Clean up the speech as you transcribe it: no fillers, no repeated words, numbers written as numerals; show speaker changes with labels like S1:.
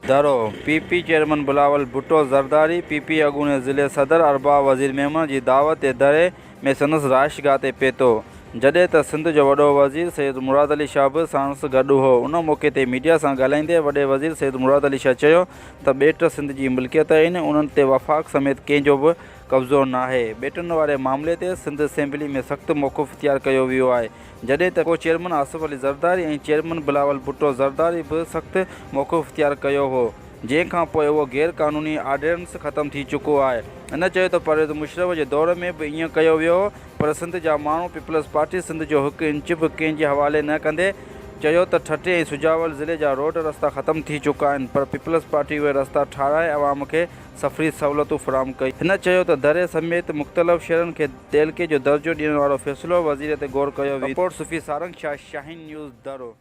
S1: Daro, P P chairman Bilawal Bhutto Zardari P P اڳوڻي ضلعي صدر ارباب وزير ميمڻ جي دعوت تي دري ۾ سندس رهائشگاهه تي پهتو، جڏهن ته سنڌ جو وڏو وزير سيد مراد علي شاهه به ساڻس گڏ هو، ان موقعي تي ميڊيا سان ڳالهائيندي وڏي وزير سيد مراد علي شاهه چيو ته ٻيٽ سنڌ جي ملڪيت آهن، انهن تي وفاق سميت ڪنهن جو به قبضو ناهي، ٻيٽن واري معاملي تي سنڌ اسيمبلي ۾ سخت موقف اختيار ڪيو ويو آهي، جڏهن ته ڪو چيئرمن آصف علي زرداري ۽ چيئرمن بلاول ڀٽو زرداري به سخت موقف اختيار ڪيو هو، جنهن کان پوء اهو غير قانوني آرڊيننس ختم ٿي چڪو آهي. هن چيو ته پرويز مشرف جي دور ۾ به ائين ڪيو ويو هو پر سنڌ جا ماڻهو پيپلز پارٽي سنڌ جو هڪ انچ به ڪنهن جي حوالي نه ڪندي چيو ته ٺٽي ۽ سجاول ضلعي جا روڊ رستا ختم ٿي چڪا آهن پر پيپلز پارٽي اهي رستا ٺاهرائي عوام کي سفري سهولتون فراهم ڪيون. هن چيو ته دري سميت مختلف شهرن کي تعلقي جو درجو ڏيڻ وارو فيصلو وزير تي غور ڪيو ويندو. رپورٽ، صوفي سارنگ شاهه، شاهين نيوز، درو.